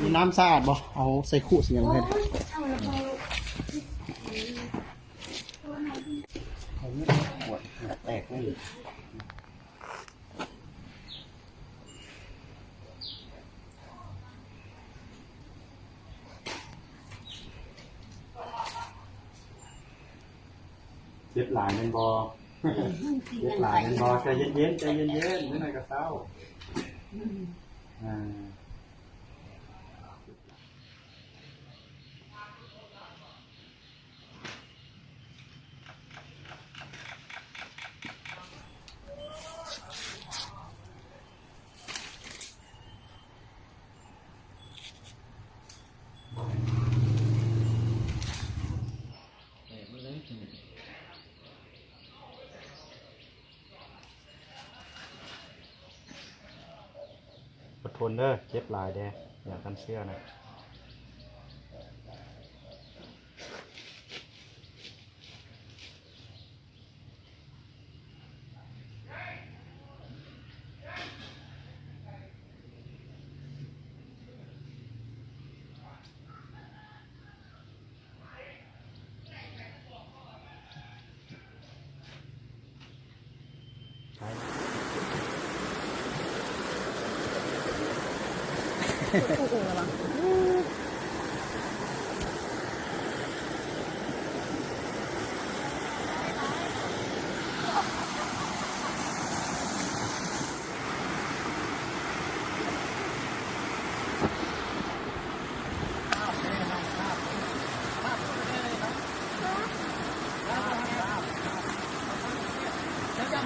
ມີນ້ຳສະອາດບໍ່? ເອົາໃສ່ຄຸໃສ່ຫຍັງໃຫ້. ແຕກເລີຍ. ເຈັບຫຼາຍແມ່ນບໍ່? ເຈັບຫຼາຍແມ່ນບໍ່? ໃຈເຢັນໆ ໃຈເຢັນໆ ຈັກໜ້ອຍກໍເຊົາ. ອືມ ອ່າ. ອົດທົນເດີ ເຈັບຫຼາຍເດ້ ຢາກັນເຊື້ອນະ.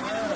ເອີ